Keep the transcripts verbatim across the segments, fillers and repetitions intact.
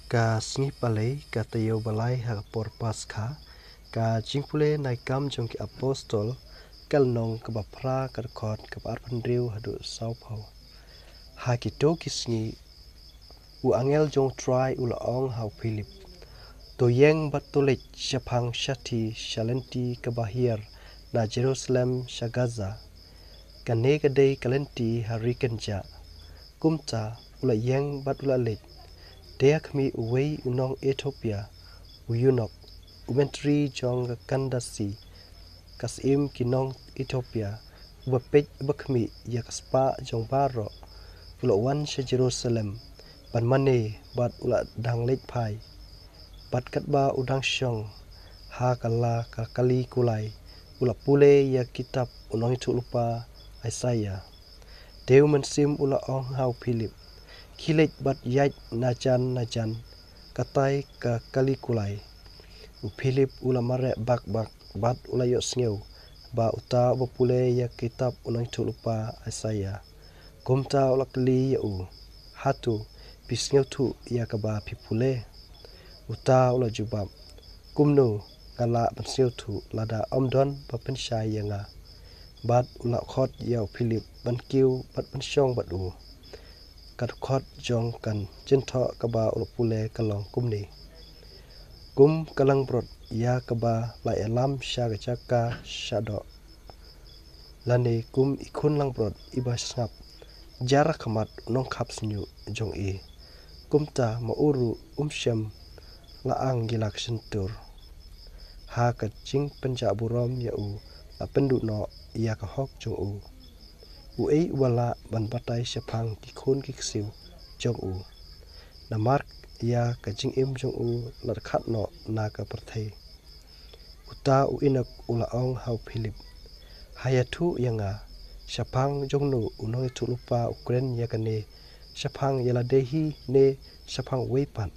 Ka sngi Palei, ka taïew ba lai ha ka por Paskha. Ka jingpule na Ki Kam jong ki Apostol, ka lynnong kaba phra, ka dkhot kaba arphew hynriew haduh sawphew. Ha kito ki sngi, u angel jong U Trai u la ong ha u Philip: To ïeng bad to leit shaphang shathie sha lynti kaba hiar na Jerusalem sha Gaza. Kane ka dei ka lynti ha ri kynjah. Kumta u la ïeng bad u la leit. Te ha khmih, uwei u nong Ethiopia, u eunuch, u myntri jong ka Kandasi, ka syiem ki nong Ethiopia, uba peit uba khmih ïa ka spah jong baroh, u la wan sha Jerusalem ban mane bad u la dang leit phai. Bad katba u dang shong ha ka la ka kali kulai, u la pule ïa ka kitab u nongïathuhlypa Isaiah. Te U Mynsiem u la ong ha u Philip: Khie leit bad ïaid na jan na jan katei ka kali kulai. U Philip u la mareh bak bak bad u la ïohsngew ba uta uba pule ïa ka kitab u nongïathuhlypa Isaiah. Kumta u la kylli ïa u: Hato phi sngewthuh ïa kaba phi pule? Uta u la jubab: Kumno nga lah ban sngewthuh lada ym don ba pynshai ïa nga? Bad u la khot ïa u Philip ban kiew bad ban shong bad u. Ka dkhot jong ka jingthoh kaba u la pule ka long kumne: Kum ka langbrot ïa kaba la ïalam sha ka jaka shadoh, lane kum i khun langbrot iba sngap jar ha khmat u nongkhap shñiuh jong i, kumta ma u ruh um shym la ang ïa la ka shyntur. Ha ka jingpynjah burom ïa u, la pynduh noh ïa ka hok jong u. Uei uba lah ban batai shaphang ki khun ki ksiew jong u? Namar ïa ka jingim jong u la dkhat noh na ka pyrthei. Uta u eunuch u la ong ha u Philip: Ha ïathuh ïa nga, shaphang jong no u nongïathuhlypa u kren ïa kane, shaphang ïa lade hi ne shaphang uwei pat?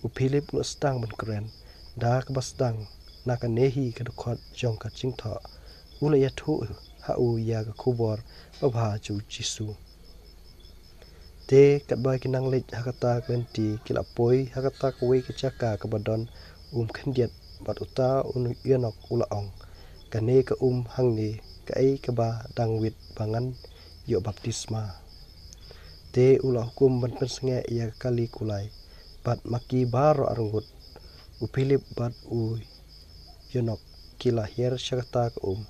U Philip u la sdang ban kren da kaba sdang na kane hi ka dkhot jong ka jingthoh, u la ïathuh ha u ïa ka khubor babha jong U Jisu. Te katba ki nang leit ha kata ka lynti, ki la poi ha kata kawei ka jaka kaba don um khyndiat, bad uta u eunuch u la ong: Kane ka um hangne kaei kaba dang wit ba ngan ïoh baptisma. Te u la hukum ban pynsangeh ïa ka kali kulai, bad ma ki baroh arngut, u Philip bad u eunuch ki la hiar sha kata ka um,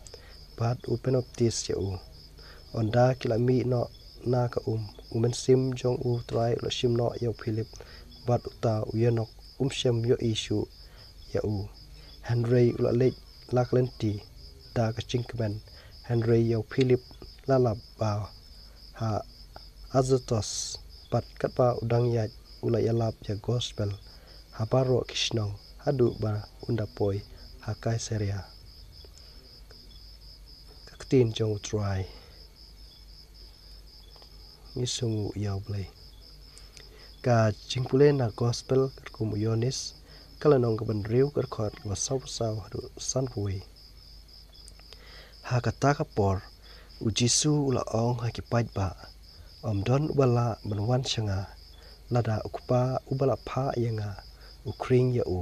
bad u pynbaptis ïa u. Ynda ki la mih noh na ka um, U Mynsiem jong U Trai u la shim noh ïa u Philip, bad uta u eunuch um shym ïohi shuh ïa u. Hynrei u la leit la ka lynti da ka jingkmen, hynrei ïa u Philip la lap ba ha Azotus, bad katba u dang ïaid u la ïalap ïa ka gospel ha baroh ki shnong haduh ba un da poi ha Kaisaria. Ka ktien jong U Trai. Ngi sngewnguh ïa U Blei. Ka jingpule na gospel katkum u Ïoannis, ka lynnong kaba hynriew, ka dkhot kaba sawphew saw haduh sanphew wei. Ha kata ka por, U Jisu u la ong ha ki paidbah: Ym don uba lah ban wan sha nga, lada u Kpa uba la phah ïa nga u khring ïa u.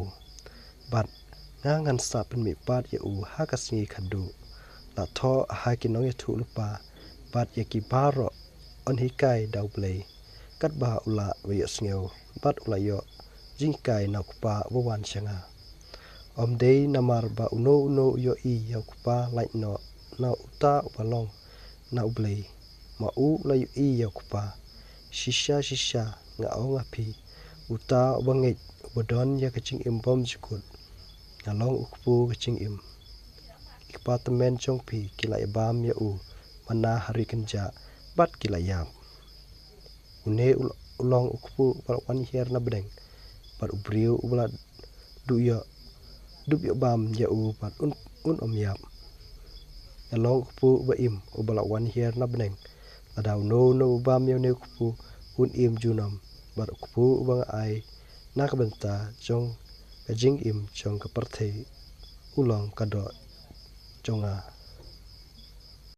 Bad nga ngan sa pynmih pat ïa u ha ka sngi khadduh. La thoh ha ki nongïathuhlypa bad ïa ki baroh yn hikai da U Blei, katba u lah ba ïohsngew bad u la ïoh jinghikai na u Kpa uba wan sha nga. Ym dei namar ba uno uno u ïohi ïa u Kpa lait noh na uta uba long na U Blei. Ma u u la ïohi ïa u Kpa. Shisha shisha nga ong ha phi, uta uba ngeit, uba don ïa ka jingim bymjukut, nga long u kpu ka jingim. Ki kpa tymmen jong phi ki la ïabam ïa u manna ha ri kynjah, bad ki la ïap. Une u, u long u kpu uba la wan hiar na bneng, bad u briew uba la duh ïoh, dup ïoh bam ïa u bad un, un ym ïap. Nga long u kpu uba im uba la wan hiar na bneng. Lada uno uno uba bam ïa une u kpu un im junom, bad u kpu uba nga ai na ka bynta jong ka jingim jong ka pyrthei u long ka doh jong nga.